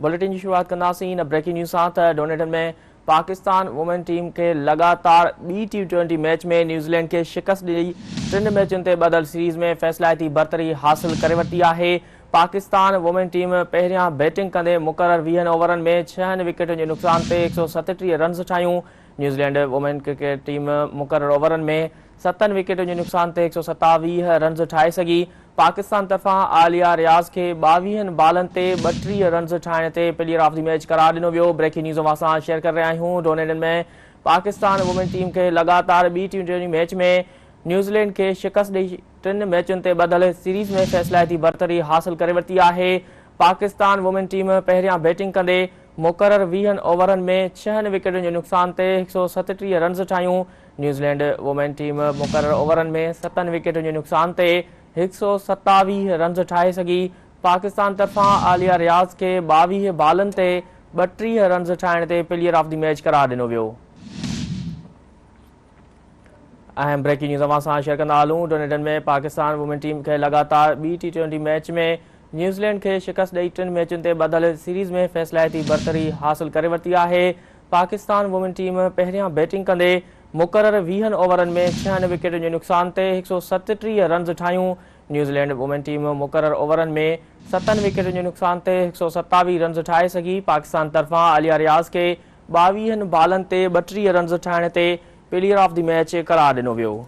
Bulletin جي شروعات ڪنداسين هن بريڪنگ نيوز سان ته ڊونيٽن ۾ پاڪستان وومين ٽيم کي لڳاتار ٻي ٽي ٽوئنٽي ميچ ۾ نيوزيلينڊ کي شڪست ڏئي ٽن ميچن تي ٻڌل سيريز ۾ فيصلائتي برتري حاصل ڪري ورتي آهي. پاڪستان وومين ٽيم پهريان بيٽنگ ڪندي مقرر ويهن اوورن ۾ ڇهن وڪيٽن جي نقصان تي 137 رنز ٺاهيون. نيوزيلينڊ وومين ڪرڪيٽ team مقرر اوورن ۾ ستن وڪيٽن جي نقصان تي 127 رنز ٺاهي سگهي. پاڪستان طرفان عاليه رياض کي ٻاويهن بالن تي 32 رنز ٺاهڻ تي پليئر آف the match قرار ڏنو ويو. بريڪنگ نيوز اوهان سان شيئر ڪري رهيا آهيون. ڊونيڊن ۾ پاڪستان وومين ٽيم کي لڳاتار ٻي ٽي ٽوئنٽي ميچ ۾ نيوزيلينڊ کي شڪست ڏئي ٽن ميچن تي ٻڌل سيريز ۾ فيصلائتي برتري حاصل ڪري ورتي آهي. پاڪستان وومين ٽيم پهريان بيٽنگ ڪندي مقرر ويهن اوورن ۾ ڇهن وڪيٽن جي نقصان تي 137 رنز ٺاهيون. نيوزيلينڊ وومين ٽيم مقرر اوورن ۾ ستن وڪيٽن جي نقصان تي 127 رنز ٺاهي سگهي. پاڪستان طرفان عاليه رياض کي 22 بالن تي 32 رنز ٺاهڻ تي پليئر آف the match قرار ڏنو ويو. اهم بريڪنگ نيوز اوهان سان شيئر ڪندا هلون ڊونيڊن ۾ پاڪستان وومين ٽيم کي لڳاتار ٻي ٽي ٽوئنٽي ميچ ۾ نيوزيلينڊ کي شڪست ڏئي ٽن ميچن تي ٻڌل سيريز ۾ فيصلائتي برتري حاصل ڪري ورتي آهي. پاڪستان وومين ٽيم پهريان بيٽنگ ڪندي مقرر ويهن اوورن ۾ ڇهن وڪيٽن جي نقصان تي 137 رنز ٺاهيون. نيوزيلينڊ وومين ٽيم مقرر اوورن ۾ ستن وڪيٽن جي نقصان تي 127 رنز ٺاهي سگهي. پاڪستان طرفان عاليه رياض کي ٻاويهن بالن تي 32 رنز ٺاهڻ تي پليئر آف the match قرار ڏنو ويو.